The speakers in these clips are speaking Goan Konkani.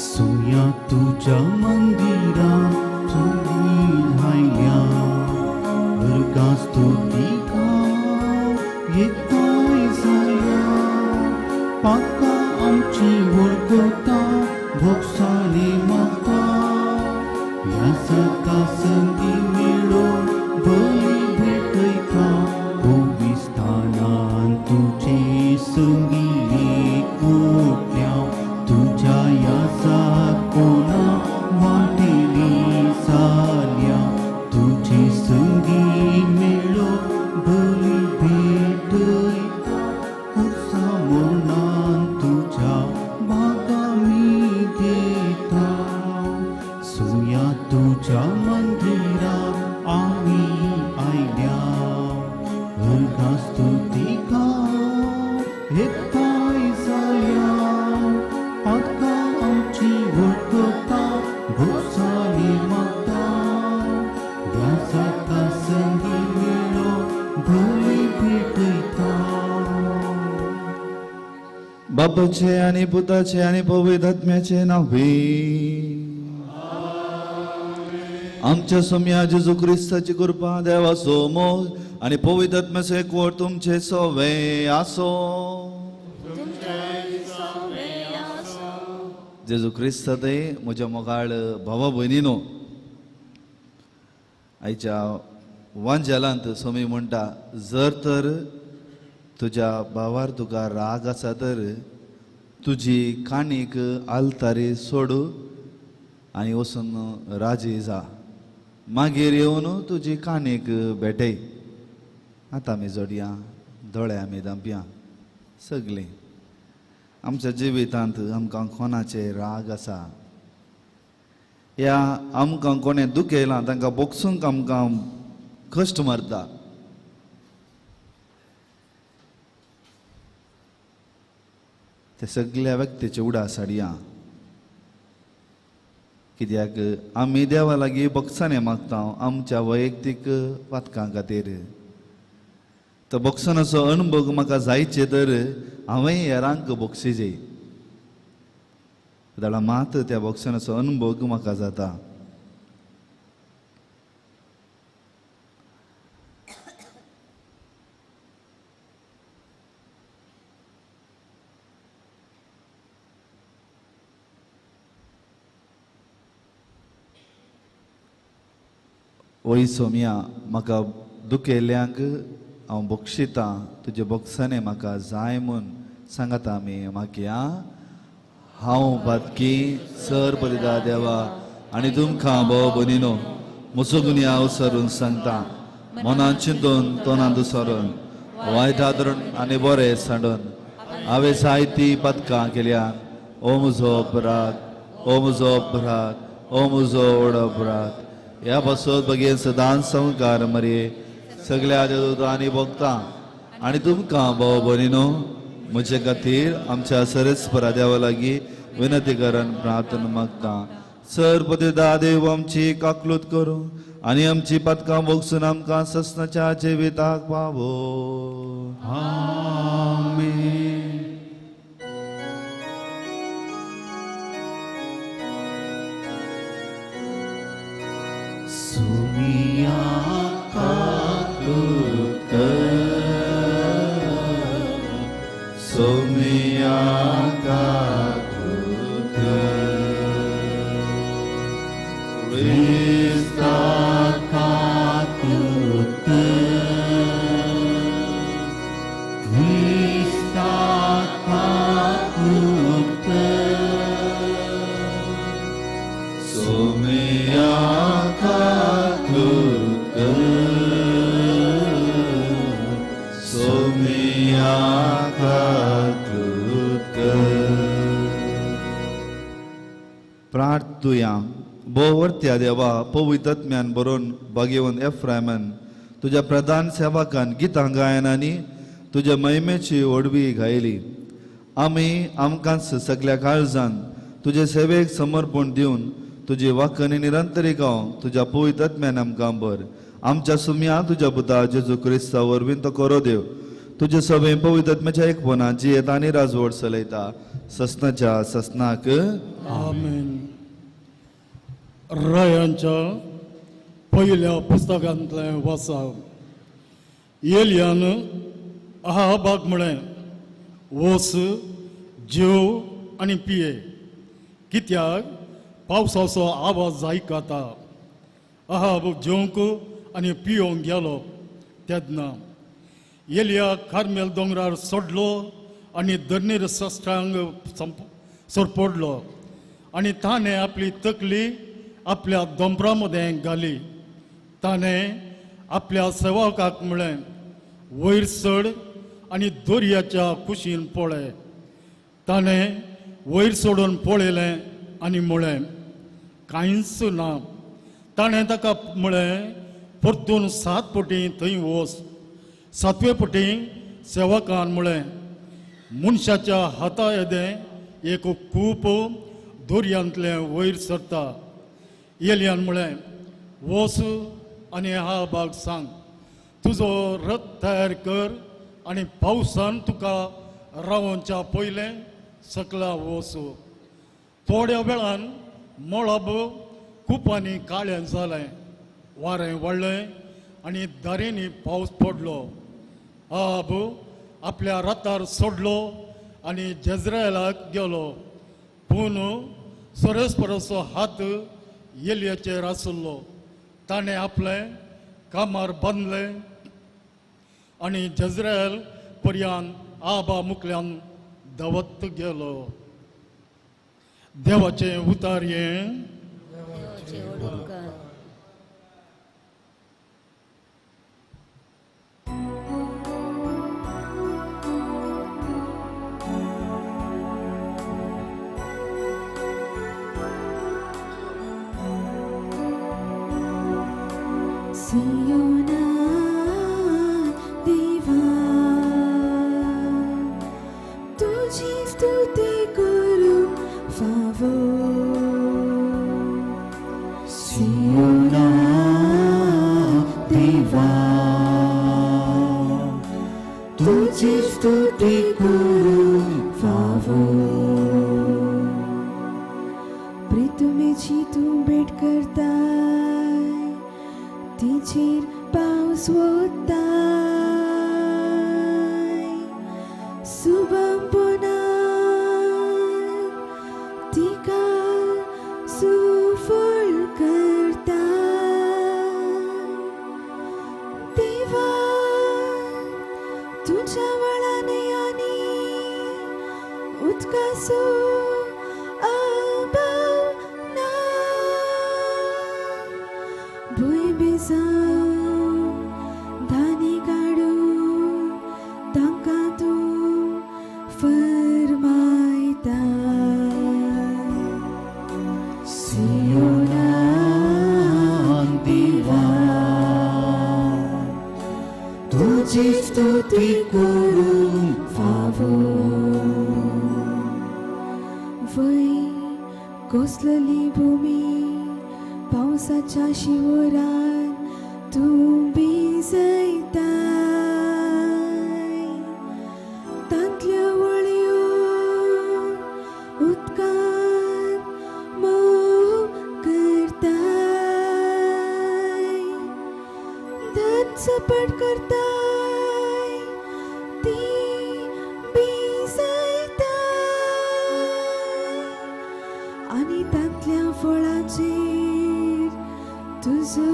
सुया तुझ्या मंदिरा तुमी आयल्या वर्गा स्तुतिका एकठांय जाल्या पातकां आमची वळखता भोगसाणी मागता ह्या सका संगी मेळोवन बरी भेटयता पविस्थानान तुजे संगी एकवटल्या तुझ्या यासा कोणा वाटेली जाल्या तुझे संगी मेळो बरी भेटयता कुर्सा मरणान तुझ्या भागा मी घेता सुया तुझ्या मंदिरा आमी आयल्या वर्गा स्तुतिका एकठांय जाल्या पातकां आमची वळखता भोगसाणी मागता ह्या जाका संगी मेळो बरी भेटयता. बापाचे आनी पुताचे आनी पवित्र आत्म्याचे नांवे आमच्या सोम्या जेजू क्रिस्ताची कृपा देवाचो मोग आनी पवित्र आत्म्याचो एकवट तुमचे सवे आसो. जेजू क्रिस्तांतय म्हज्या मोगाळ भावा भयणीनो, आयच्या वांजेलांत सोमी म्हणटा, जर तर तुज्या भावार तुका राग आसा तर तुजी काणीक आलतारी सोडू आनी वचून राजी जा, मागीर येवन तुजी काणीक भेटय. आतां आमी जोडया दोळे आमी धांपया. सगळीं आमच्या जिवितांत आमकां कोणाचे राग आसा या आमकां कोणें दुखयलां तांकां बोगसूंक आमकां कश्ट मारता, ते सगळ्या व्यक्तीचे उडास हाडया. कित्याक आमी देवा लागीं बोगसाणें मागता आमच्या वैयक्तीक पातकां खातीर. तो बोगसणाचो अणभव म्हाका जायचे तर हांवें हेरांक बोगशिजे जाल्यार मात त्या बोगसणाचो अणभव म्हाका जाता. वय सोम्या, म्हाका दुखेल्यांक हांव बक्षितां, तुजे बोगसाणें म्हाका जाय म्हूण सांगता आमी मागया. हांव पातकी सर बलिदा देवा आनी तुमकां भोव भयणीनो म्हजो गुन्यांव सरून सांगता, मनान चिंतून तोंडान दुसरून वायट आदरून आनी बरें सांडून हांवें जायतीं पातकां केल्या. ओ म्हजो अपराध, ओ म्हजो अपराध, ओ म्हजो व्हड अपराध. ह्या पासत बगेन सदांच संवकार मरये सगळ्या देवदूतांनी भोगता आनी तुमकां भाव भयणीनो म्हजे खातीर आमच्या सरस्परा देवा लागीं विनंती करून प्रार्थना मागता. सर पतिदा देव आमची काकलूत करूं आनी आमची पातकां भोगसून आमकां ससनाच्या जिविताक पावो. आमेन. सुमिया काकलूत कर, सोमिया काकलूत कर, क्रिस्ता काकलूत कर, क्रिस्ता काकलूत कर, सोमिया काकलूत कर, सोमिया काकलूत कर. प्रार्थुया. भोवर्त्या देवा पवित्र आत्म्यान बरोवन भाग्यवंत एफ्रायमन तुज्या प्रधान सेवकान गितां गायनांनी तुज्या महिमेची व्हडवी गायली. आमी आमकांच सगल्या काळजान तुजे सेवेक समर्पण दिवन तुजी वाकणी निरंतरी गावंक तुज्या पवित्र आत्म्यान आमकां भर. आमच्या सुम्या तुज्या पुता जेजू क्रिस्ता वरवीं तो करो देव. तुजे सगळें पवित्र एकपणा जियेत आनी राजवट चलयता ससनाच्या ससनाक आमेन. रायांच्या पयल्या पुस्तकांतलें वाचाव. एलियान अहाबाक म्हळें, वच जेव आनी पिये, कित्याक पावसाचो आवाज आयकता. अहाब जेवंक आनी पियोंक गेलो. तेन्ना एलिया कार्मेल दोंगरार सोडलो आनी धरणीर सश्टांग सरपडलो आनी ताणें आपली तकली आपल्या दोंपरा मदें घाली. ताणें आपल्या सेवकाक म्हळें, वयर चड आनी दर्याच्या कुशीन पळय. ताणें वयर चडून पळयलें आनी म्हळें, कांयच ना. ताणें ताका म्हळें, परतून 7 पटी थंय वच. 7वे पटी सेवकान म्हळें, मनशाच्या हाता येदें एक कूप दर्यांतलें वयर सरता. एलियान म्हळें, वच आनी अहाबाक सांग, तुजो रथ तयार कर आनी पावसान तुका रावोवच्या पयलें सकला वच. थोड्या वेळान मळब कुपांनी काळें जालें, वारें वाडलें आनी दारेंनी पावस पडलो. अहाब आपल्या रथार सोडलो आनी जेज्रेलाक गेलो. पूण सरस्पराचो हात एलियाचेर आसलो. ताणें आपलें कामार बांदलें आनी जेज्रेल पर्यान आबा मुखल्यान धांवत गेलो. देवाचें उतार हें. सियोना देवा तुझी स्तुती करूं फावो. सियोना देवा तुझी स्तुती करूं फावो. प्रितुमेची तूं भेट करताय, तिचेर पावस वताय. सुबंपणान तिका सुफळ करताय. देवा तुज्या वळांनी आनी उदकाचो अभाव ना. भूंय भिजावन धानी काडून तांकां तूं फरमायता. सियोना देवा तुझी स्तुती करूं फावो. वय कोसलली भुमी पावसाच्या शिवरान तूं भिजयताय. तांतल्यो वळयो उदकान मोव करताय. धन सपट करताय ती भिजयताय आनी तांतल्या फळाचेर तुजो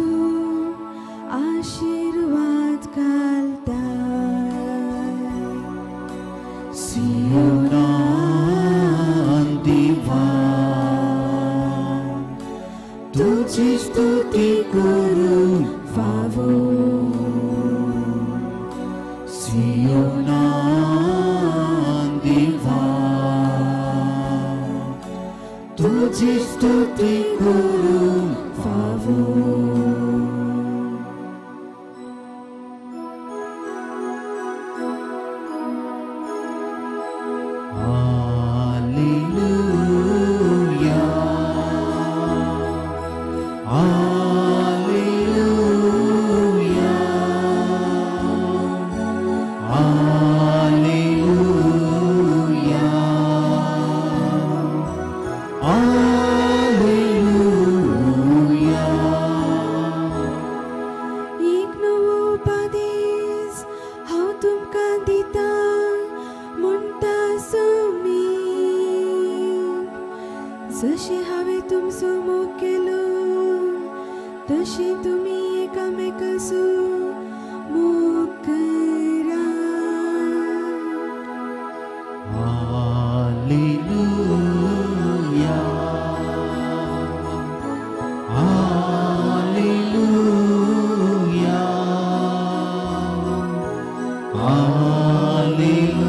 आशिर्वाद घालताय. सियोना देवा तुझी स्तुती करूं फावो. सियोना देवा तुझी स्तुती करूं फावो. Hallelujah, hallelujah, hallelujah. जशें हांवें तुमचो मोग केलो तशें तुमी एकामेकाचो मोग करा. Alleluia, Alleluia, Alleluia, Alleluia.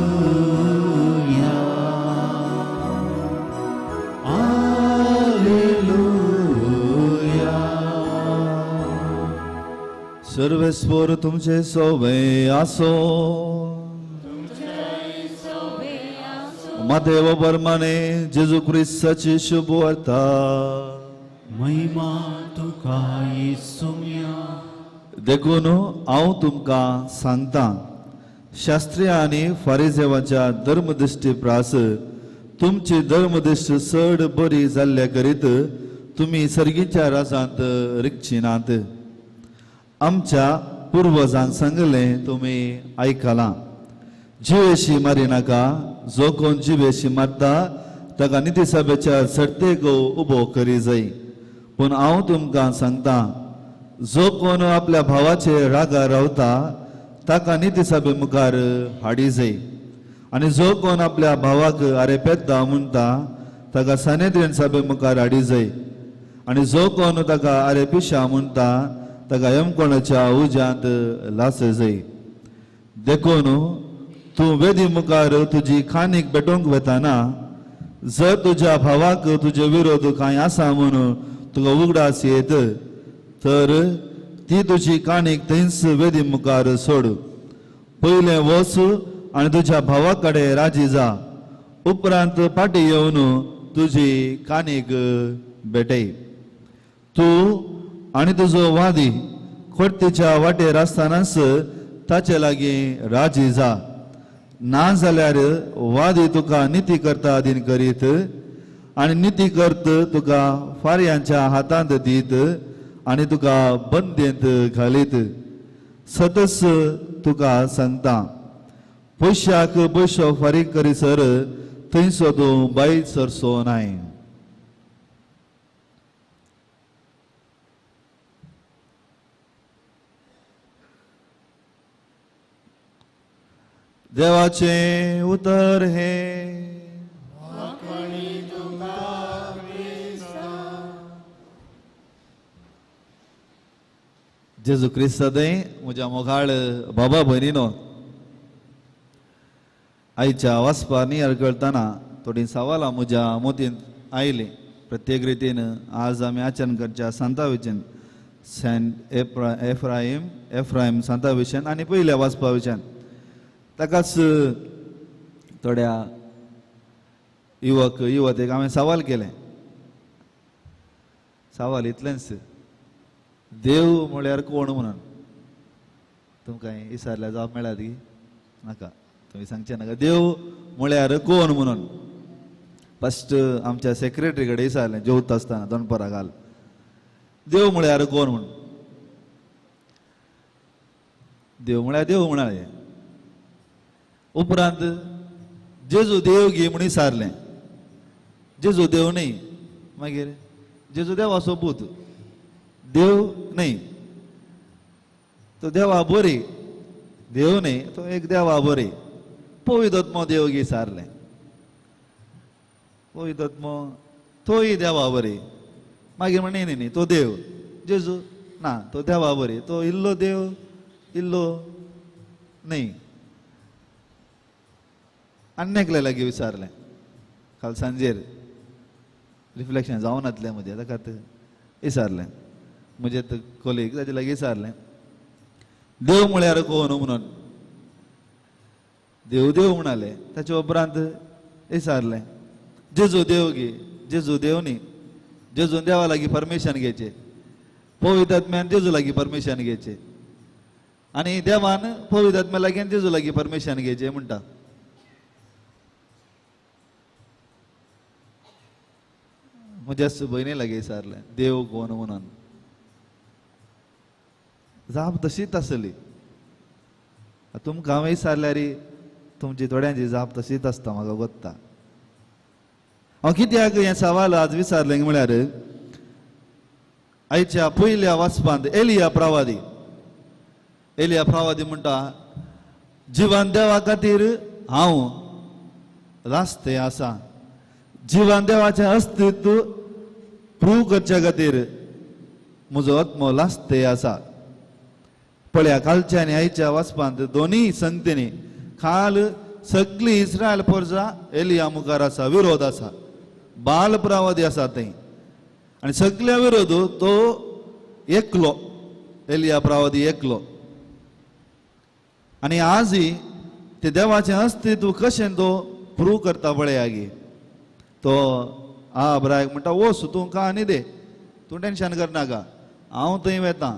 सर्वेस्पर तुमचे सोवे आसो. मातेव परमाने जेजू क्रिस्ताची शुभ वार्ता. महिमा तुका येसुम्या. देखून हांव तुमकां सांगता, शास्त्रीय आनी फारिजेवाच्या धर्मदृश्टी प्रास तुमची धर्मदृश्ट चड बरी जाल्ल्या करीत तुमी सर्गीच्या राजांत रिगची नात. आमच्या पुर्वजांक सांगलें तुमी आयकलां, जिवेशी मारी नाका, जो कोण जिवेशी मारता ताका निती सभेच्या सर्तेक उबो करी जाय. पूण हांव तुमकां सांगता, जो कोण आपल्या भावाचे रागार रावता ताका निती सभे मुखार हाडी जाय, आनी जो कोण आपल्या भावाक आरे पेद्दा म्हणटा ताका सानेद्रेन सभे मुखार हाडी जाय, आनी जो कोण ताका आरे पिशा म्हणटा ताका यमकोणाच्या उज्यांत लास जाय. देखून तूं वेदी मुखार तुजी खाणीक भेटोवंक वेताना जर तुज्या भावाक तुजे विरोध कांय आसा म्हणून तुका उगडास येत तर ती तुजी काणीक थंयच वेदी मुखार सोड. पयलें वच आनी तुज्या भावा कडेन राजी जा, उपरांत फाटीं येवन तुजी काणीक भेटय. तूं आनी तुजो वादी खोर्तीच्या वाटेर आसतनाच ताचे लागीं राजी जा, ना जाल्यार वादी तुका निती करता अधीन करीत आनी निती करत तुका फार्यांच्या हातांत दीत आनी तुका बंदेंत घालीत. सतच तुका सांगता, पयशाक पयसो फारीक करीसर थंयसो तूं भायर सरचो नाय. देवाचें उतर हें. जेजू क्रिस्त सदैं म्हज्या मोगाळ बाबा भयणीनो, आयच्या वाचपा नियाळ करतना थोडीं सवालां म्हज्या मोतींत आयलीं. प्रत्येक रितीन आज आमी आचरण करच्या सांता विशयान, सेंट एफ्रायम सांता विशयान आनी पयल्या वाचपा विशयान ताकाच थोड्या युवक युवतेक हांवें सवाल केलें. सवाल इतलेंच, देव म्हळ्यार कोण म्हणून. तुमकां विचारल्यार जाप मेळ्ळा ती नाका, तुमी सांगचें नाका. देव म्हळ्यार कोण म्हणून फस्ट आमच्या सेक्रेटरी कडेन विचारलें जेवता आसतना दनपरां घाल, देव म्हळ्यार कोण म्हणून. देव म्हळ्यार देव म्हणाले. उपरांत जेजू देव गी म्हूण विचारलें. जेजू देव न्ही, मागीर जेजू देवाचो पूत, देव न्ही, तो देवा बरी, देव न्ही तो एक देवा बरी. पवित्र देव गी विचारलें. पवित्र तोय देवा बरी. मागीर म्हण न्ही न्ही तो देव, जेजू ना तो देवा बरी, तो इल्लो देव इल्लो न्ही. आनी एकल्या लागीं विचारलें काल सांजेर, रिफ्लेक्शन जावनातलें म्हजें, ताका विचारलें म्हजे कोलीग ताजे लागीं विचारलें, देव म्हळ्यार कोण म्हणून. देव देव म्हणाले. ताचे उपरांत विचारलें जेजू देव गी, जेजू देव न्ही, जेजून देवा लागीं परमिशन घेवचें, पवित्र आत्म्यान जेजू लागीं परमिशन घेवचें, आनी देवान पवित्र आत्म्या लागीं जेजू लागीं परमिशन घेवचें म्हणटा. म्हज्या भयणी लागीं विचारलें देव कोण म्हणून. जाप तशीच आसली. तुमकां हांवें विचारल्यार तुमची थोड्यांची जाप तशीच आसता, म्हाका गोत्ता. हांव कित्याक हें सवाल आज विचारलें म्हळ्यार आयच्या पयल्या वाचपांत एलिया प्रवादी, एलिया प्रवादी म्हणटा जिवन देवा खातीर हांव रास्ते आसा, जिवन देवाचें अस्तित्व प्रूव करच्या खातीर म्हजो आत्मो लास्ते आसा. पळया कालच्या आनी आयच्या वाचपांत दोनूय संगतींनी काल सगळी इस्रायल पोरजा एलिया मुखार आसा, विरोध आसा, बाल प्रवादी आसा थंय आनी सगल्या विरोध तो एकलो, एलिया प्रवादी एकलो. आनी आजय ते देवाचें अस्तित्व कशें तो प्रूव करता पळया गी. तो आब्रायक म्हणटा वच तूं का आनी दे, तूं टेंशन करनाका, हांव थंय वेता,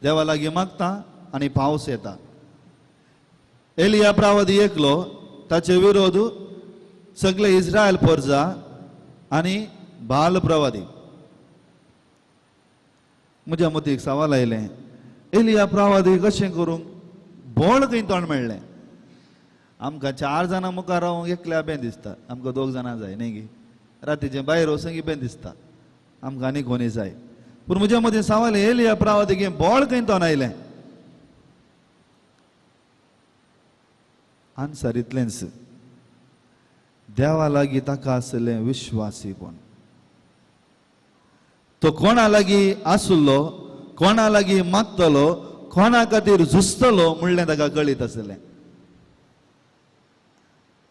देवा लागीं मागता आनी पावस येता. एलिया प्रवादी एकलो, ताचे विरोध सगळे इस्रायल पोरजा आनी बाल प्रवादी. म्हज्या मतीक सवाल आयलें, एलिया प्रवादी कशें करूंक बोळ खंय तोंड मेळ्ळें? आमकां 4 जाणां मुखार रावंक एकल्या बें दिसता, आमकां 2 जाणां जाय न्ही गी, रातीचें भायर वचूंक बें दिसता, आमकां आनी कोणी जाय. पूण म्हज्या मदीं सवाल एलिया प्रवादी बोळ खंय तोंड आयलें? आन्सर इतलेंच, देवा लागीं ताका आसलें विश्वासीपण. तो कोणा लागीं आसलो, कोणा लागीं मागतलो, कोणा खातीर झुजतलो म्हणलें ताका कळीत आसलें.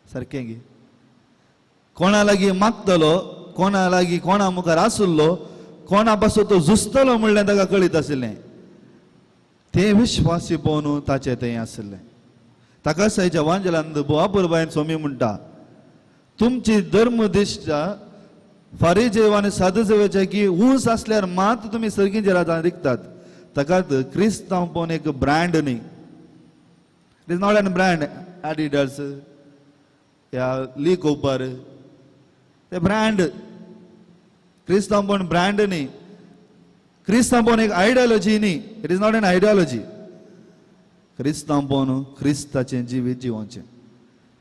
सारकें गी? कोणा लागीं मागतलो, कोणा लागीं कोणा मुखार आसलो, कोणा पासून तो झुजतलो म्हणलें ताका कळीत आसलें. तें विश्वासीपण ताचें थंय आसलें. ताका सायच्या वांजलांत बोआपुरबायन स्वामी म्हणटा, तुमची धर्मदिश्टा फारीजेव आनी साधुजेवाचे की ऊंच आसल्यार मात तुमी सर्गींचे राजां रिगतात. ताका क्रिस्तांवपण एक ब्रँड न्ही, it is not an brand. Adidas या ली कोपर ते ब्रँड, क्रिस्तांवपण ब्रँड न्ही, क्रिस्तांवपण एक आयडियोलॉजी न्ही, it is not an ideology. क्रिस्तांवपण क्रिस्ताचें जिवीत जिवोवचें,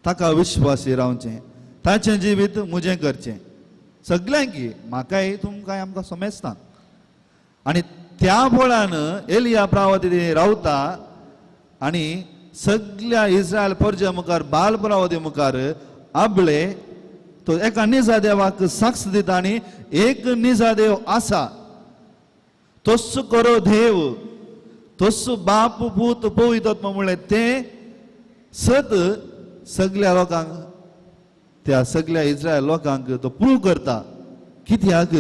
ताका विश्वासी रावचें, ताचें जिवीत म्हजें करचें, सगल्यांक, म्हाकाय तुमकांय आमकां समजता. आनी त्या बळान एलिया प्रवादी रावता आनी सगल्या इस्रायल परजे मुखार, बाल प्रवादी मुखार आबळे तो एका निजा देवाक साक्ष दिता आनी एक निजा देव आसा, तोच करो देव, तोच बाप पूत पवित्र म्हणलें तें सत सगल्या लोकांक, त्या सगल्या इस्रायल लोकांक तो प्रूव करता. कित्याक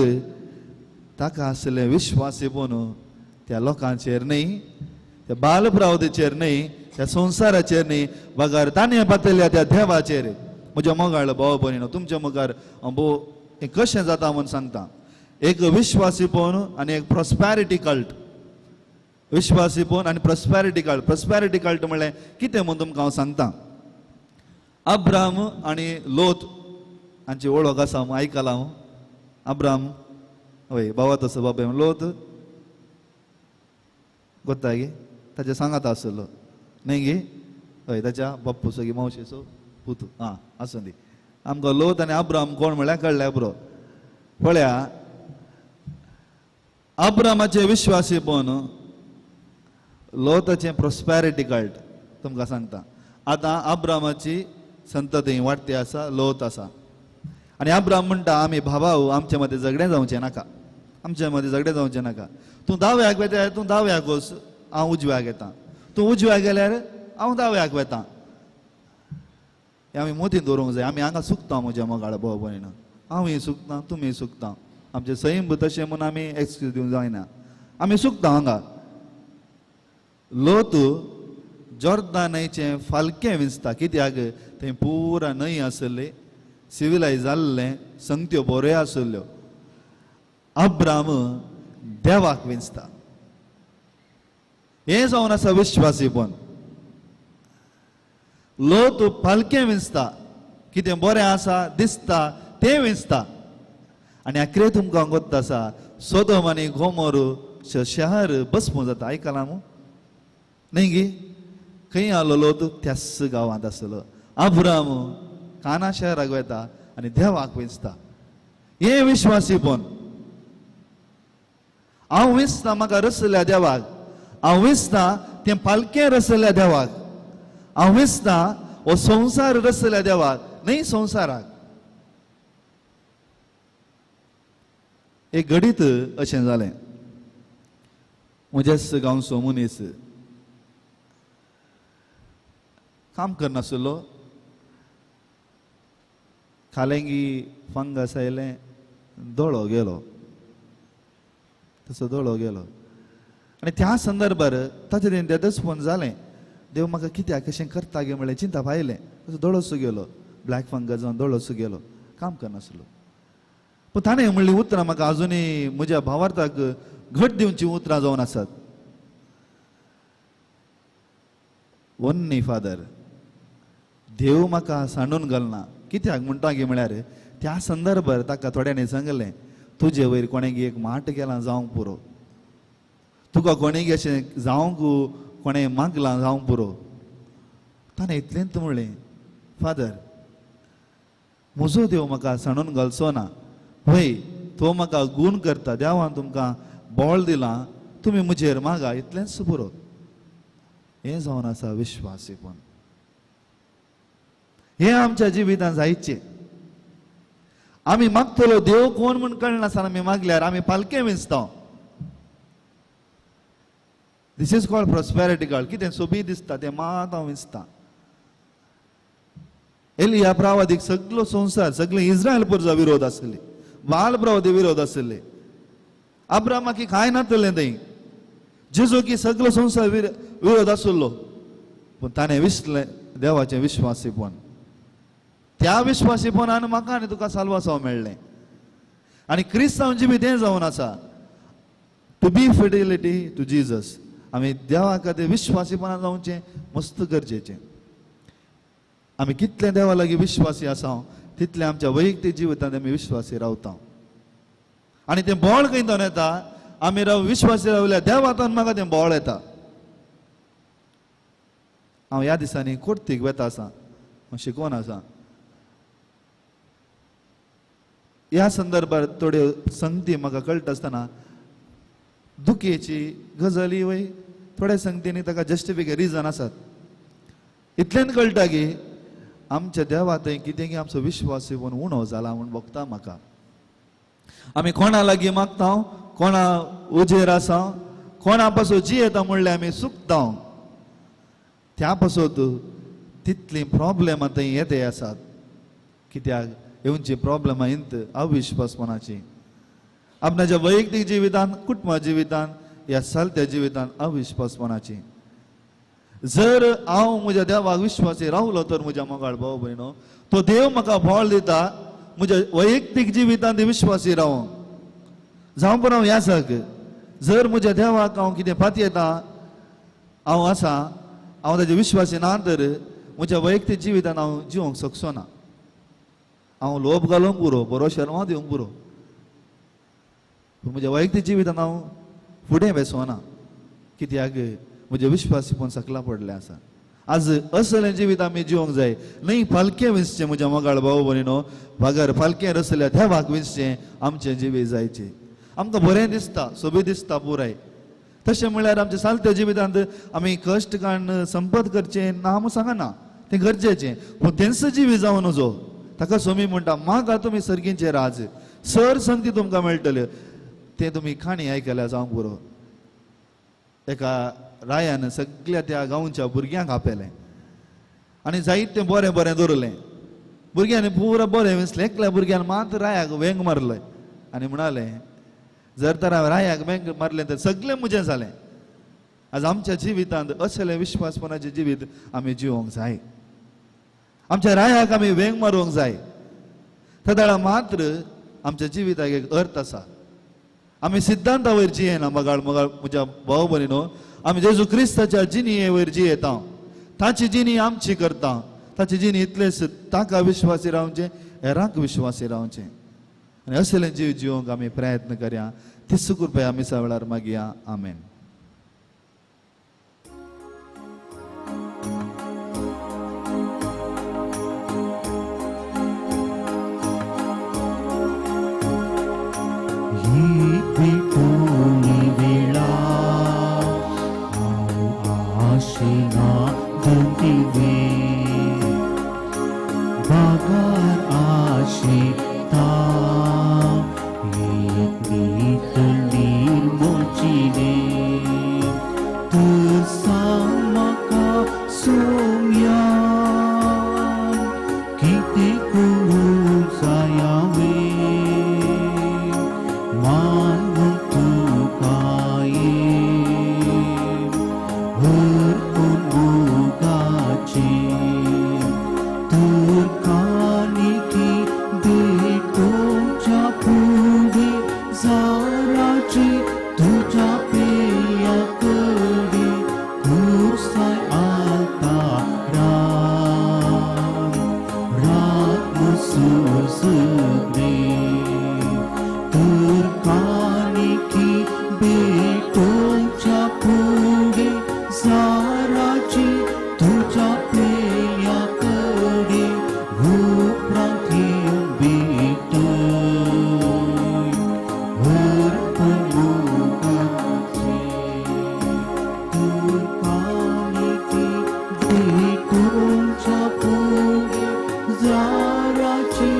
ताका आसलें विश्वासीपण त्या लोकांचेर न्ही, त्या बालप्रावदीचेर न्ही, त्या संवसाराचेर न्ही, बगर ताणें पातल्या त्या देवाचेर. म्हज्या मोगाळ भाव भयणीनो, तुमच्या मुखार भोव हें कशें जाता म्हूण सांगता. एक विश्वासीपण आनी एक प्रॉस्पॅरिटी कल्ट. विश्वासीपण आनी प्रॉस्पॅरिटी कल्ट. प्रॉस्पॅरिटी कल्ट म्हणलें कितें म्हूण तुमकां हांव सांगता. अब्राम आनी लोत हांची वळख आसा, हांव आयकलां. हांव अब्राम हय बाबा तसो बाबा, लोत गोत्ता गे ताच्या सांगात आसलो न्ही गे, हय ताच्या बाप्पूसो गे मावशेचो पूत, आं आसूं दी. आमकां लोत आनी अब्राम कोण म्हळ्यार कळ्ळें बरो. पळया अब्रामाचें विश्वासीपण, लोताचें प्रॉस्पॅरिटी कल्ट तुमकां सांगता. आतां अब्रामाची संतती वाडटी आसा, लोत आसा. आनी अब्राम म्हणटा आमी भावाव, आमचे मदीं झगडें जावचें नाका, आमचे मदीं झगडें जावचें नाका. तूं दाव्याक वेता, तूं दाव्याक वच, हांव उजव्याक येता, तूं उजव्याक गेल्यार हांव दाव्याक वेता. हें आमी मोतीन दवरूंक जाय. आमी हांगा सुकता म्हज्या मोगाळ भाव भयण, हांवूय सुकता, तुमी सुकता. आमचें सैम तशें म्हूण आमी एक्सक्यूज दिवंक जायना, आमी सुकता हांगा. लोत जोर्दान न्हंयचें फालकें विंचता, कित्याक थंय पुरा न्हंय आसली, सिविलायज जाल्लें, संगत्यो बऱ्यो आसल्ल्यो. अब्राम देवाक विंचता. हें जावन आसा विश्वासीपण. लोत पालकें विंचता, कितें बरें आसा दिसता तें विंचता. आनी आखरे तुमकां गोत्त आसा, सोदोम आनी गोमोर शहर बसमो जाता. आयकलां मू न्ही गी? खंय आलो लोत? त्याच गांवांत आसलो. अब्राम काना शहराक वता, आनी देवाक विंचता. हें विश्वासीपण. हांव विंचता म्हाका रसल्या देवाक, हांव विंचता तें पालकें रसल्या देवाक, हांव विंचता हो संवसार रसल्या देवाक, न्हय संवसाराक. एक घडीत अशें जालें, म्हज्याच गांवचो मनीस काम करनासलो, खालेंगी फंगस आयलें, दोळो गेलो, तसो दोळो गेलो. आनी त्या संदर्भार ताचे तेदच फोन जालें, देव म्हाका कित्याक कशें करता गे म्हणलें चिंता पायलें, तसो दोळोसो गेलो, ब्लॅक फंगस जावन दोळोसो गेलो, काम करनासलो. पूण ताणें म्हणलीं उतरां म्हाका आजुनूय म्हज्या भावार्थाक घट दिवचीं उतरां जावन आसात. वन्नी फादर, देव म्हाका सांडून घालना. कित्याक म्हणटा गे म्हळ्यार त्या संदर्भार ताका थोड्यांनी सांगलें, तुजे वयर कोणें एक माट केलां जावंक पुरो, तुका कोणें अशें जावंक कोणें मागलां जावंक पुरो. ताणें इतलेंच म्हणलें, फादर म्हजो देव म्हाका सांडून घालचो ना, वय तो म्हाका गूण करता, देवान तुमकां बळ दिलां, तुमी म्हजेर मागा, इतलेंच पुरो. हें जावन आसा विश्वासीपण. हें आमच्या जिवितांत जायचें. आमी मागतलो देव कोण म्हूण कळनासतना आमी मागल्यार आमी पालकें विंचता. This is called prosperity called. कितें सोबीत दिसता तें मात हांव विंचता. एलिया प्रावादीक सगलो संवसार, सगळे इस्रायल पुरजा विरोध आसले, बाल प्रावादी विरोध आसले, अब्रामाकी कांय नातलें थंय, जेजू की सगलो संवसार विरोध आसलो, पूण ताणें विसलें देवाचें विश्वासीपण. त्या विश्वासीपणान म्हाका आनी तुका साल्वासांव मेळ्ळें. आनी क्रिस्तांव जिवीत हें जावन आसा, to be fidelity to Jesus. आमी देवा खातीर विश्वासीपणान जावचें मस्त गरजेचें. आमी कितलें देवा लागीं विश्वासी आसा तितलें आमच्या वैयक्तीक जिवितांत आमी विश्वासी रावता. आनी तें बळ खंय जावन येता, आमी राव विश्वासी रावल्या देवांत म्हाका तें बळ येता. हांव ह्या दिसांनी कोर्तीक वेता आसा, हांव शिकोवन आसा. ह्या संदर्भार थोड्यो संगती म्हाका कळटा आसतना दुखयेची गजाली वय थोड्या संगतींनी ताका जस्टिफिके रिजन आसात. इतल्यान कळटा की आमच्या देवा थंय कितें की आमचो विश्वास येवन उणो जाला म्हूण भोगता म्हाका. आमी कोणा लागीं मागता, कोणा उजेर आसा, कोणा पासून जियेता म्हणल्यार आमी चुकता. त्या पासत तितलीं प्रॉब्लेमां थंय येते आसात. कित्याक येवची प्रॉब्लेमां इंत अविश्वासपणाची. आपणाच्या वैयक्तीक जिवितांत, कुटुंबा जिवितांत, ह्या चलत्या जिवितांत अविश्वासपणाची. जर हांव म्हज्या देवाक विश्वासी रावलो तर म्हज्या मोगाळ भाव भयणो तो देव म्हाका बळ दिता म्हज्या वैयक्तीक जिवितांत विश्वासी रावूंक. जावं पुरो हांव यासक, जर म्हज्या देवाक हांव कितें पातयेता, हांव आसा, हांव ताजे विश्वासी ना तर म्हज्या वैयक्तीक जिवितांत हांव जिवंक शकचो ना. हांव लोभ घालूंक पुरो, बरो शर्मा दिवंक पुरो, पूण म्हज्या वैयक्तीक जिवितांत हांव फुडें वेसोना. कित्याक म्हजें विश्वासीपण सकला पडलें आसा. आज असलें जिवीत आमी जिवंक जाय, न्हय पालकें विंचचें म्हज्या मोगाळ भाव भयणीनो, बगर पालकें रसल्या देवाक विंचचें आमचें जिवीत जायचें. आमकां बरें दिसता, सोबीत दिसता पुराय. तशें म्हणल्यार आमच्या सालत्या जिवितांत आमी कश्ट काडून संपत करचें ना म्हूण सांगना, तें गरजेचें, पूण तेंच जिवीत जावं नजो. ताका सोमी म्हणटा, मागा तुमी सर्गींचें राज, सर संगती तुमकां मेळटल्यो. तें तुमी काणी आयकल्या जावंक पुरो. एका रायान सगळ्या त्या गांवच्या भुरग्यांक आपयलें आनी जायतें बरें बरें दवरलें. भुरग्यांनी पुरो बरें विसलें, एकल्या भुरग्यान मात रायाक वेंग मारलें आनी म्हणालें, जर तर हांवें रायाक वेंग मारलें तर सगळें म्हजें जालें. आज आमच्या जिवितांत असलें विश्वासपणाचें जिवीत आमी जिवंक जाय. आमच्या रायाक आमी वेंग मारूंक जाय. तेदळा मात्र आमच्या जिविताक एक अर्थ आसा. आमी सिद्धांता वयर जियेना मगाळ मगाळ म्हज्या भाव भयणीनो, आमी जेजू क्रिस्ताच्या जिणये वयर जियेता, ताची जिणी आमची करता. ताची जिणी इतलेच ताका विश्वासी रावचें, हेरांक विश्वासी रावचें. आनी असलें जीव जिवंक आमी प्रयत्न करया. तिसू कृपया मिसा वेळार मागया. आमेन. सुसुगडे तर कानिकी भेटोच्या फुडें जाराची तुज्या पेया कडे उपरांत येवन भेटय अर्पण मोगाचें तर कानिकी भेटोच्या फुडें जाराची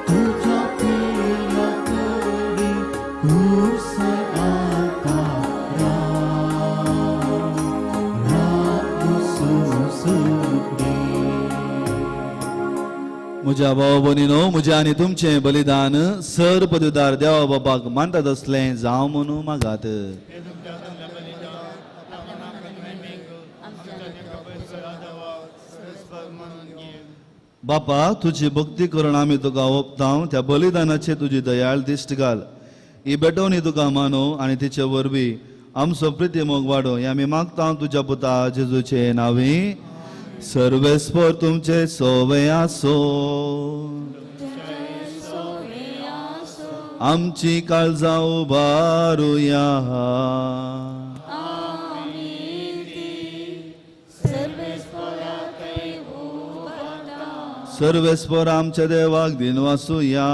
तुज्या पेया कडे कुर्साय आतां राव राव सुसुगडे. म्हज्या भाव भयणीनो, म्हजें आनी तुमचें बलिदान सर पदवीदार देवा बाबाक मानतात असलें जावं म्हणून मागात. बापा, तुजी भक्ती करून आमी तुका ओपता, त्या बलिदानाचे तुजी दयाळ दिश्ट घाल. ही भेटवणी तुका मानू आनी तिचे वरवीं आमचो प्रिती मोग वाडो, हे आमी मागता तुज्या पुता जेजूचे नांवी. सर्वेस्पर तुमचे सोवे आसो. आमची काळजां उबारुया. सर्वेस्पर आमच्या देवाक दिनवासुया.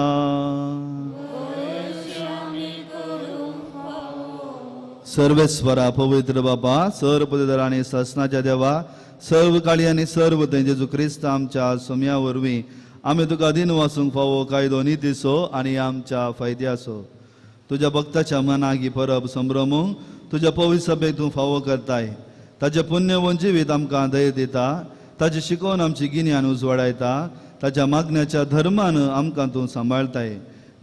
सर्वेस्परा पवित्र बापा, सर्व पदवीधर आनी सासनाच्या देवा, सर्व काळी आनी सर्व थंय जेजू क्रिस्त आमच्या सोम्या वरवीं आमी तुका दिनवासूंक फावो कायदो नितीचो आनी आमच्या फायद्याचो. तुज्या भक्ताच्या मनाक ही परब संभ्रमूंक तुज्या पवित्र सभेक तूं फावो करताय. ताजें पुण्यवंत जिवीत आमकां दय दिता, ताजें शिकोवन आमची गिन्यान उजवाडायता, ताच्या मागण्याच्या धर्मान आमकां तूं सांबाळताय.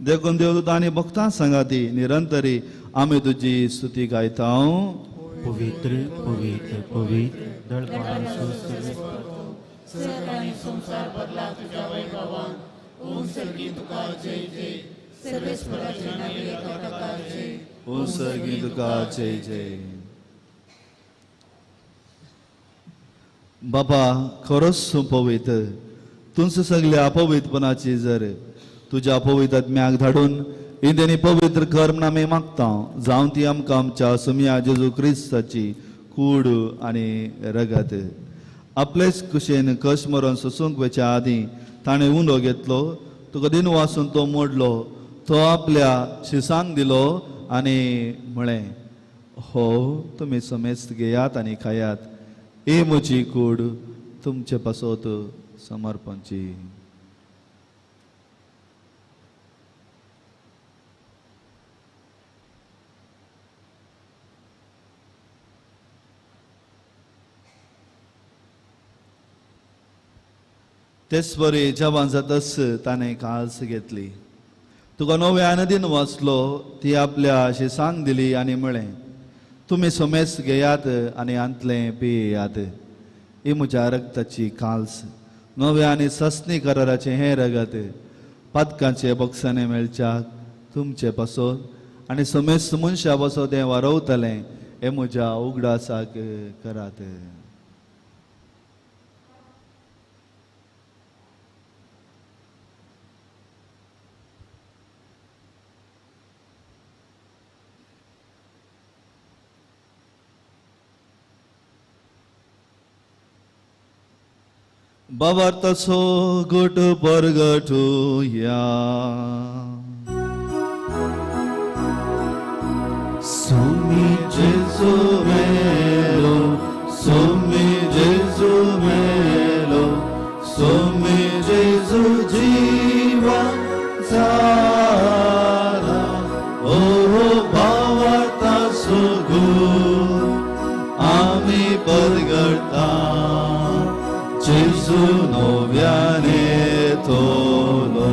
देखून देवदूत आनी भक्तां सांगाती निरंतरी आमी तुजी स्तुती गायता. पवित्र पवित्र पवित्र दळपांचो संसार बदला तुझ्या वैभवान ओम सर्गी तुका जय जय सर्वेस्पराच्या नावे तुका जय ओम सर्गी तुका जय जय. बाबा, खरोच तूं पवित्र, तुमचं सगळ्या अपवित्रपणाची जर तुज्या अपवित्र आत्म्याक धाडून इंद्यानी पवित्र कर म्हण आमी मागता. जावं ती आमकां आमच्या सुमया जेजू क्रिस्ताची कूड आनी रगत. आपलेच कुशेन कश मरण सोसूंक वयच्या आदीं ताणें उंडो घेतलो, तुका दिन वासून तो मोडलो, तो आपल्या शिसांक दिलो आनी म्हळें, हो तुमी समेस्त घेयात आनी खायात, ही म्हजी कूड तुमचे पासत समर्पणची. तेच बरी जेवण जातच ताणें काल्स घेतली, तुका नव्यान दिन वाचलो, ती आपल्या शिसांक दिली आनी म्हळें, तुमी समेस्त घेयात आनी आंतलें पियात, ही म्हज्या रक्ताची काल्स, नव्या आनी सस्नी कराराचें हें रगत पातकांचे बक्षाने मेळच्याक तुमचे पासत आनी समेस्त मनशा पासत हें वारवतलें, हें म्हज्या उगडासाक करात. बाबार्थाचो गुट परगटुया. सुमी जेजू मेलो, सुमी जेजू मेलो, सुमी जेजू जीवा झाला, ओ बाबार्थाचो गुट आमी परगटा, जेजू नव्याने तोलो.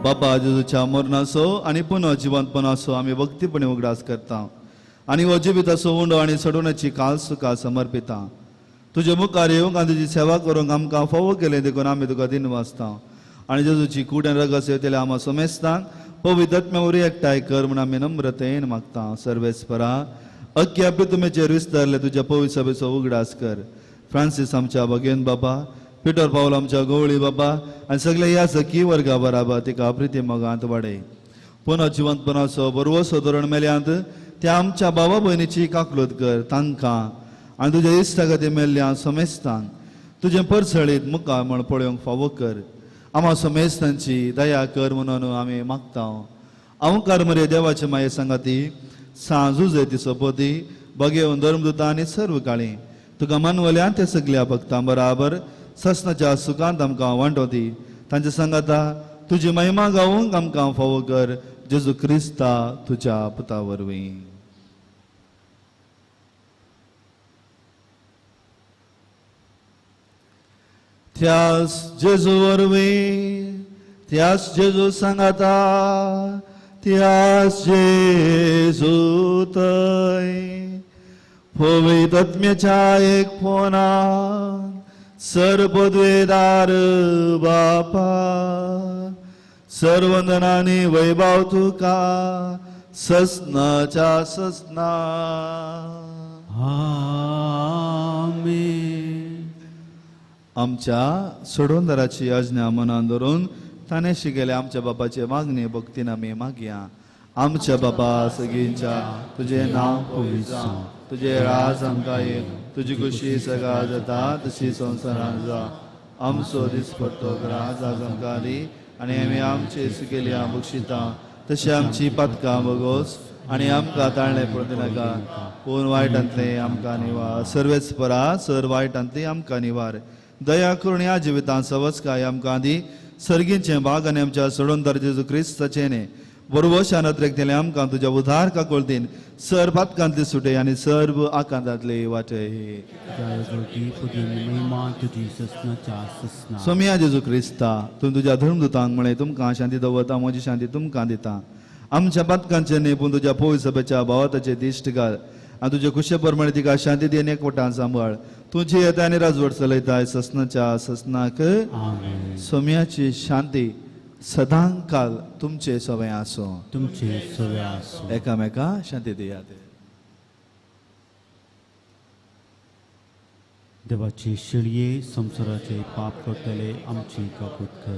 बाबा जेजूच्या मरणाचो आनी पुनः जिवंतपणाचो आमी भक्तीपणे उगडास करता आनी हो जिविताचो उंडो आनी सडवण्याची काल तुका समर्पिता. तुजे मुखार येवंक आनी तुजी सेवा करूंक आमकां फावो केलें देखून आमी तुका दिन वाचता आनी जेजूची कूड आनी रगत येतले आमा समेस्तांक पवित्र आत्म्या वरवीं एकठांय कर म्हूण आमी नम्रतेन मागता. सर्वेस्परा अख्ख्या पितुमेचेर विस्तारले तुज्या पवित्र सभेचो उगडास कर. फ्रांसीस आमच्या भगेन बाबा, पिटर पावल आमच्या गवळी बाबा आनी सगळे ह्या सखी वर्गा बराबर तिका प्रिती मोगांत वाडय. पुनः जिवंतपणाचो बरवसो धोरण मेल्यांत त्या आमच्या बाबा भयणीची काकलूत कर तांकां आनी तुज्या इश्टा खातीर मेल्ल्या समेस्तांक तुजें परसळीत मुखार म्हण पळोवंक फावो कर. आमा समेस्तांची दया कर म्हणून आमी मागता. अवकार मरे देवाचे माये सांगाती सांजू ती सोपोती बगेवन धर्मदुता आनी सर्व काळी तुका मानवल्या ते सगल्या भक्तां बराबर ससनाच्या सुखांत आमकां वांटोती तांचे सांगाता तुजी महिमा गावूंक आमकां फावो कर जेजू क्रिस्ता तुज्या पुता वरवीं. त्यास जेजू वरवीं, त्यास जेजू सांगाता, त्यास जेजू थंय पवित्र आत्म्याच्या एक फोनान सर्वपदवेदार बापा सर्वंदनानी वैभव तुका ससनाच्या ससना. आमेन. आमच्या सोडवणदाराची आज्ञा मनान धरून ताणें शिकयल्या आमच्या बापाचे मागणे भक्तीन आमी मागया. आमच्या बाबा सगळींच्या तुजें नांव पवित्र जावं, तुजें राज आमकां येवं, तुजी खुशी सगळा जाता तशी संवसारांत जावं. आमचो दिसपट्टो ग्रास आज आमकां दी आनी आमी आमचे सुकेल्या बक्षिता तशी आमची पातकां बगोस आनी आमकां ताळणें पडूं नाका पूण वायटांतलें आमकां निवार. सर्वेच परा सर वायटांतली आमकां निवार. दया करून ह्या जिवितांत सवस्काय आमकां दी. सर्गीचें भाग आनी आमच्या सोडवणदार जेजू क्रिस्ताचें न्ही बरोबर नदरेक आमकां तुज्या उदार काकुळतीन सर्व पातकांतली सुटे आनी सर्व आकांतांतले वाटे. सोमिया जेजू क्रिस्ता तूं तुज्या धर्मदुतांक म्हळें तुमकां शांती दवरता म्हजी शांती तुमकां दिता. आमच्या पातकांचें न्ही पूण तुज्या पवित्र सभेच्या भावाताचे दिश्ट घाल आनी तुजे खुशे प्रमाणे तिका शांती दी आनी एकवटान सांबाळ. तुजी येता आनी राजवट चलयताय ससनाच्या ससनाक. सोम्याची शांती सदांकाल तुमचे सवय आसूं. तुमचे सवय आसूं. एकामेका शांती दियात. देवाची शिळये संवसाराचे पाप करतले आमची काकूत कर.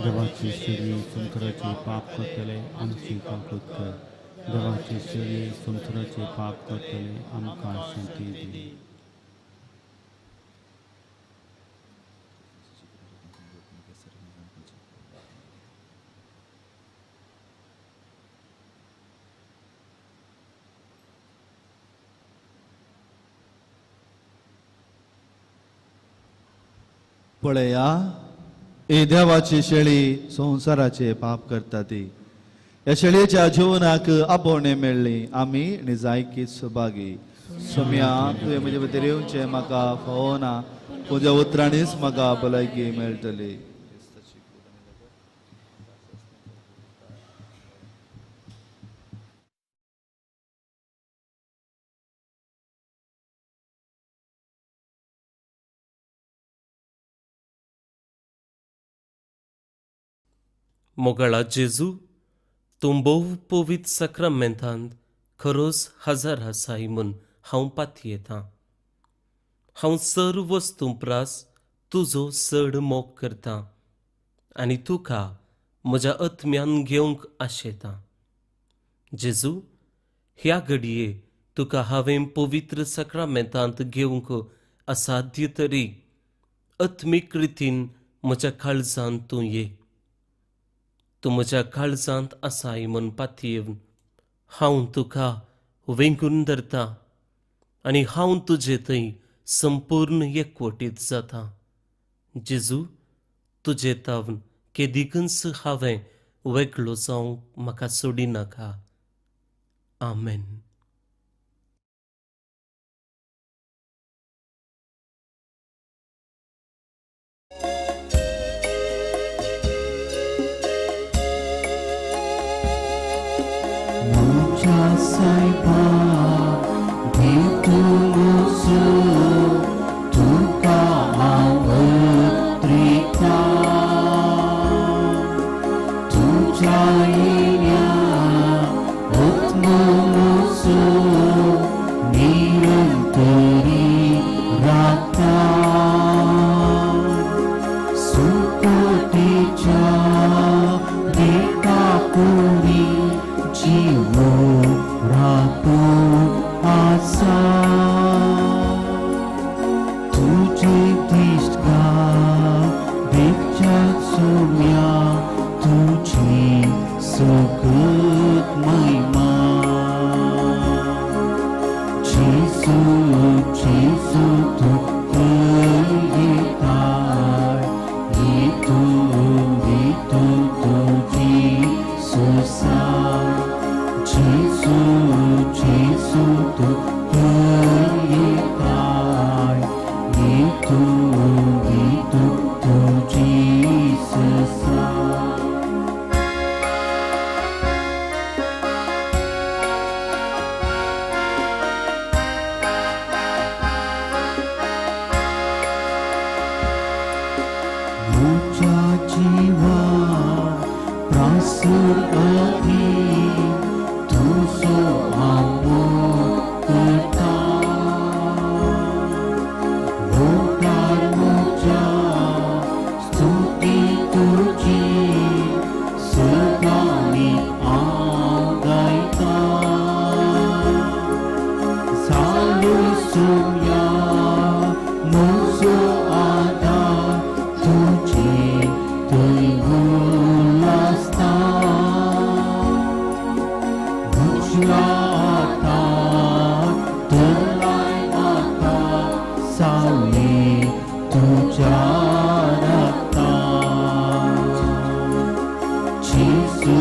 देवाची शिळये संवसाराचे पाप करतले आमची काकूत कर. देवाची शिळये संवसाराचे पाप करतले आमकां शांती दी. पळया ए देवाची शेळी संवसाराचे पाप करता ती. ह्या शेळयेच्या जिवनाक आपोवणें मेळ्ळी आमी निजायकी सुभागी. सोम्या तुवें म्हजे भितर येवचें म्हाका फावना तुज्या उतरांनीच म्हाका भलायकी मेळटली. मोगाळा जेजू तूं भोव पवित्र साक्रामेंतांत खरोच हजर आसाय म्हूण हांव पातयेतां. हांव सर्व वस्तूं प्रास तुजो चड मोग करतां आनी तुका म्हज्या आत्म्यान घेवंक आशेतां. जेजू ह्या घडये तुका हांवें पवित्र साक्रामेंतांत घेवंक असाध्य तरी आत्मीक रितीन म्हज्या काळजांत तूं ये. तूं म्हज्या काळजांत आसाय म्हूण पातयेवन हांव तुका वेंगून धरता आनी हांव तुजे थंय संपूर्ण एकवटीत जाता. जेजू तुजे तावन केदिकूच हांवें वेगळो जावंक म्हाका सोडिनाका. आमेन. सायबा देव म्हजो तुका हांव अर्पिता. तुज्या येण्या आत्मो म्हजो निरंतरी राखता. आसूर अधीन तुजो हांव मोग करता. ओंकार म्हज्या स्तुती तुजी सदांनी हांव गायता. जालो सोम्या म्हजो आदार तुजे थंय उल्लासता. म्हज्या हाताक धरलाय म्हाका सावळी तुज्या रगतान. जेजू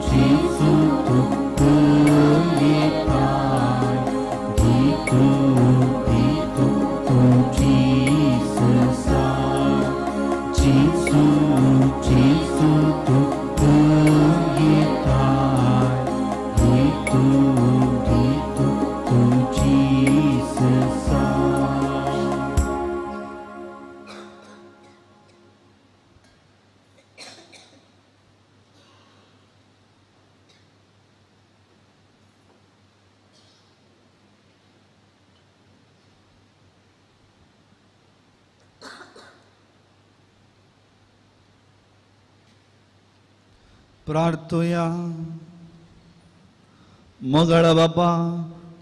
जेजू तूं पळयताय, दितू दितू तुजी ससाय. जेजू जेजू तूं पळयताय, दितू दितू तुजी ससाय. प्रार्थुया. मोगाळ बापा,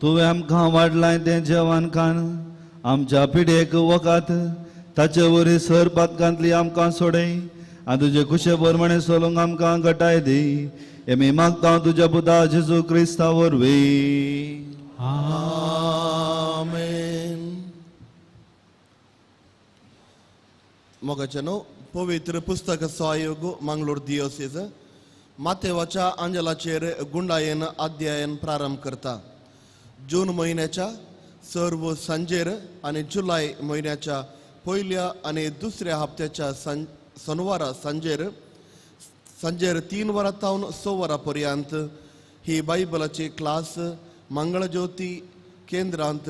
तुवें आमकां वाडलाय तें जेवण खाण आमच्या पिढयेक वकात ताचे वरी सर पातकांतली आमकां सोडय आनी तुजे कुशे प्रमाणे चलूंक आमकां घटाय दी. हें मी मागता तुज्या पुता जेजू क्रिस्ता वरवीं. आमेन. मोगाच्यानो, पवित्र पुस्तकाचो आयोग मंगलोर दियोसीज मातेवाच्या आंजलाचेर गुंडायेन अध्ययन प्रारंभ करता. जून म्हयन्याच्या सर्व सांजेर आनी जुलय म्हयन्याच्या पयल्या आनी दुसऱ्या हप्त्याच्या शनवारा सांजेर सांजेर 3 वरां तावन 6 वरां पर्यंत ही बायबलाची क्लास मंगळज्योती केंद्रांत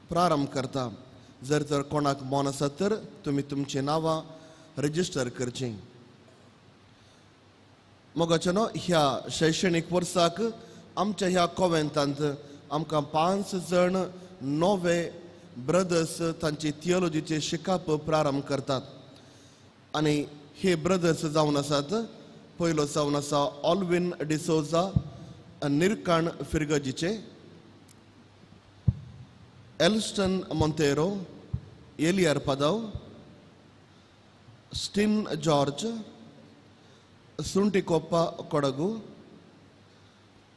प्रारंभ करता. जर तर कोणाक मन आसा तर तुमी तुमची नांवां रजिस्टर करचीं. मोगाच्यानो, ह्या शैक्षणीक वर्साक आमच्या ह्या कॉवेंतांत आमकां 5 जण नवे ब्रदर्स तांची थियोलॉजीचे शिकप प्रारंभ करतात. आनी हे ब्रदर्स जावन आसात, पयलो जावन आसा ऑल्विन डिसोजा निरकाण फिरगजीचे, एल्स्टन मोंतेरो, एलियर Padav, Steen George, Suntikoppa Kodagu,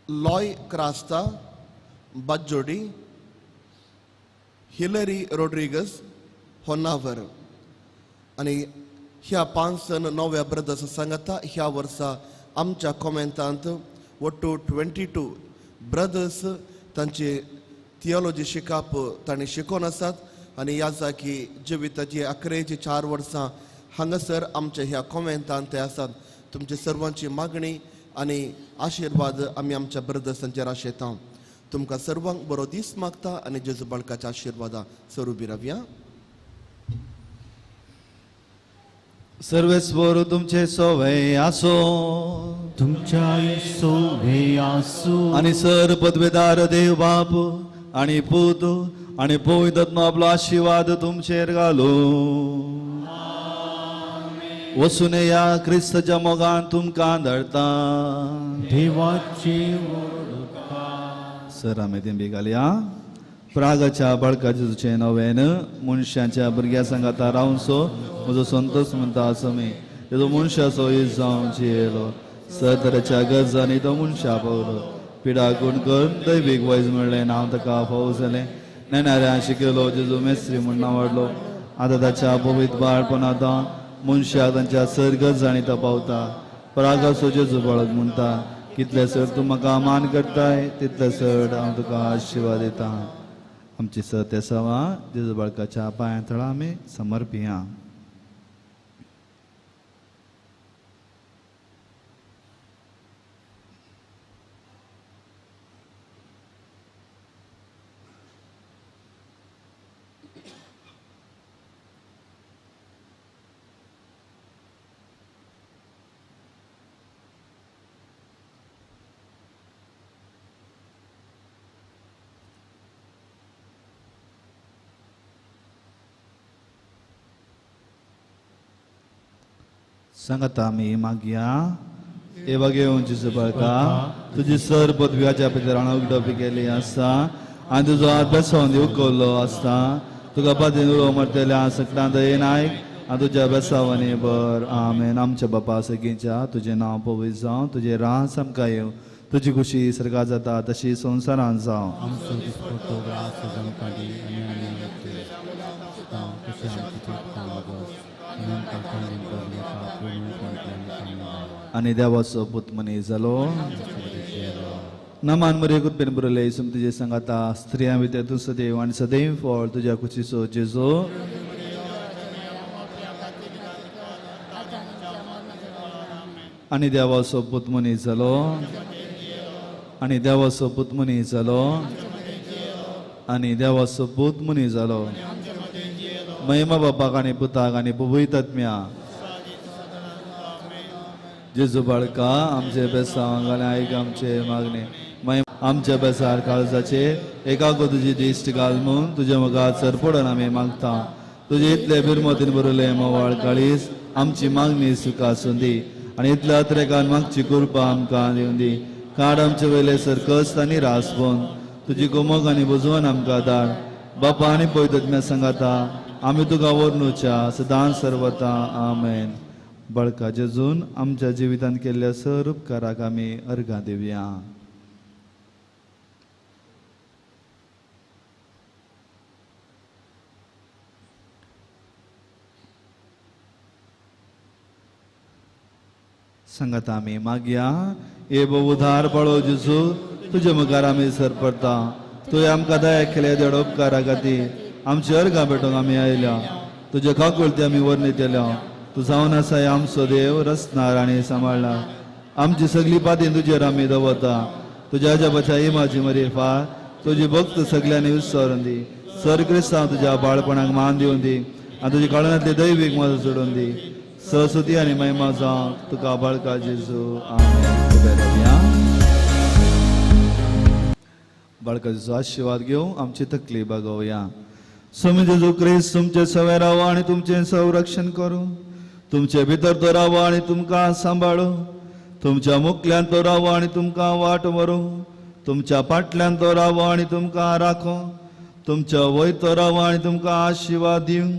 Loy Crasta Bajjodi, Hilary Rodrigues Honnavar. आनी ह्या 5 जण नव्या ब्रदर्स सांगता ह्या वर्सा आमच्या कॉमेंतांत वट्टू 22 ब्रदर्स तांची थियोलॉजी शिकप तांणी शिकोवन आसात. आनी ह्या जागी जिविताची अकरेची 4 वर्सां हांगासर आमच्या ह्या कॉमेंतांत ते आसात. तुमची सर्वांची मागणी आनी आशिर्वाद आमी आमच्या ब्रदर्सांचेर आशेता. तुमकां सर्वांक बरो दीस मागता आनी जेजू बाळकाच्या आशिर्वादा सरुबी रावया. सर्वेस्वर तुमचे सोवे आसो, तुमच्याय सोवे आसो. आनी सर पदवेदार देव बाप आनी पूत आनी पवित्र आत्मो आपलो आशिर्वाद तुमचेर घालू. वसून या क्रिस्ताच्या मोगान तुमकां धाडटा. देवाचे उपकार. सर आमी तें घालया. प्रागाच्या बाळका जेजूचें नवेन मनशाच्या भुरग्या सांगाता रावसो म्हजो संतोष म्हणटा असो मी तेजो मनशाचो is जावन जियेलो. सर तरेच्या गरजांनी तो मनशा पावलो. पिडा गुण करून दैवीक वैज म्हणलें नांव ताका फावो जालें. नेणाऱ्या शिकयलो जेजू मेस्त्री म्हूण नांव वाडलो. आतां ताच्या पवित्र बाळपणांत मनशाक तांच्या सर गरजांनी तो पावता. प्रागाचो जेजू बाळक म्हणटा, कितले सर तूं म्हाका मान करताय तितले सर हांव तुका आशिर्वाद दिता. आमची सत्य सवा जेजू बाळकाच्या पांयां थळां आमी समर्पिया. सांगाता आमी मागया एवा घेवन जेजू बाळका तुजी सर पदव्याच्या भितर उगडपी केली आसा आनी तुजो हात बेसावन उखल्लो आसता. तुका पातीन उलो मरतल्या सकटां दयेन आयक आनी तुज्या बेसावांनी बर. आमेन. आमच्या बापा सगळींच्या तुजें नांव पवित्र जावं, तुजें रास आमकां येवं, तुजी खुशी सर्गात जाता तशी संवसारांत जावं. आमचो दिसपट्टो ग्रास आमकां दी आनी आमी आनी देवाचो पूत मनीस जालो. नमान मरे कृपेन बरयलें सुम तुजे सांगाता स्त्रियां भितर तूं सदैव आनी सदैव फळ तुज्या कुशीचो जेजो. आनी देवाचो पूत मनीस जालो. आनी देवाचो पूत मनीस जालो. आनी देवाचो पूत मनीस जालो. महिमा बापाक आनी पुताक आनी पवित्र आत्म्या. जेजू बाळका आमचे बेसांव आनी आयक आमचे मागणे. आमच्या बेसार काळजाचे एकागो तुजी दिश्ट घाल म्हूण तुज्या मुखार सरपडून आमी मागता. तुजे इतले बिरमतीन बरयलें मोवाळ काळीज आमची मागणी सुखा आसूं दी आनी इतल्या अत्रेकान मागची कृपा आमकां दिवन दी. काड आमचे वयले सरकस आनी रास बोन तुजी गोमोग आनी बुजवण आमकां धाड. बापा आनी पवित्र सांगाता आमी तुका वर्णुच्या सदां सर्वता. आमेन. बाळका जेजून आमच्या जिवितांत केल्ल्या सर उपकाराक आमी अर्घां दिवया. सांगाता आमी मागया. ए उधार पळो जेजू तुजे मुखार आमी सरपडटा. तुवें आमकां दया केल्या देड उपकारा खातीर आमची अर्घां भेटोवंक आमी आयल्या. तुजे काकुळती आमी वर्णीत येल्या. तूं जावन आसा आमचो देव रचणार आनी सांबाळणार. आमची सगळी पाती तुजेर आमी दवरता. तुज्या अजापाच्या इमाजी मरे फार तुजी भक्त सगल्यांनी विसरून दी. सर क्रिस्तांव तुज्या बाळपणाक मान दिवन दी आनी तुजी कळनांतली दैवीक मदत सोडून दी. सरस्वती आनी महिमा जावं तुका बाळका जेजू. आमेन. उबे रावया. बाळका जेजू आशिर्वाद घेवन आमची तकली बागोवया. स्वामी जेजू क्रिस्त तुमचे सवे रावो आनी तुमचें संरक्षण करूं. तुमचे भितर तो रावो आनी तुमकां सांबाळू. तुमच्या मुखल्यान तो रावो आनी तुमकां वाट व्हरूं. तुमच्या फाटल्यान तो रावो आनी तुमकां राखो. तुमच्या वयर तो रावो आनी तुमकां आशिर्वाद दिवं.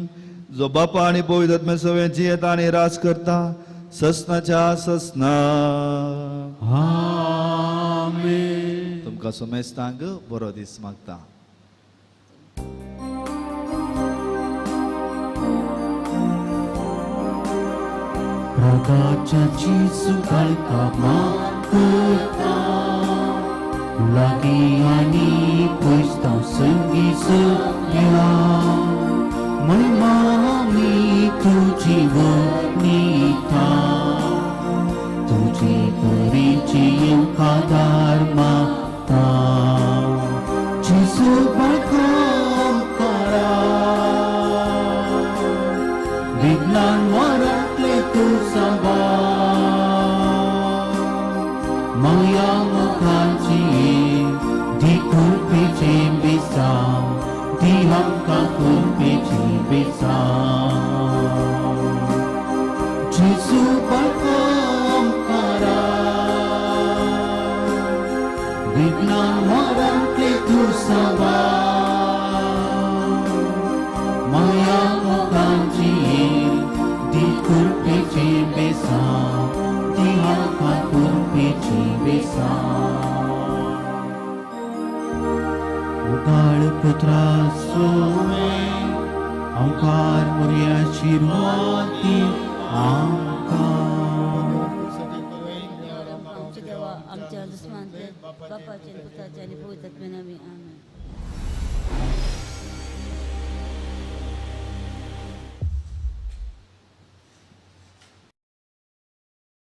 जो बापा आनी पवित्र आत्म्या सवें जियेता आनी राज करता ससनाच्या ससना. आमेन. तुमकां समेस्तांक बरो दीस मागता. प्रगाच्या जेजू बाळका मागता लागीं आनी पयस संगी सगळ्या महिमा आमी तुजी वनिता तुजी पुरीची येवकार मागता. जेजू बाळका आमकारा विज्ञान वरांतले तूं सांबाळ माया मुखाची दी कुरपेचें बेसांव दी आमकां कुरपेचें बेसांव. जेजू बाळका आमकारा विज्ञान वरांतले तूं सांबाळ माया मुखाची दी कुरपेचें बेसांव दी आमकां कुरपेचें बेसांव. उगाळ पुत्रा सोवे अंकार मोरया शिरवाती आमकां. आमच्या देवा आमच्या दुस्मानचे बापाचे पुताचे आनी पवित्र आत्म्या नांवान. आमेन.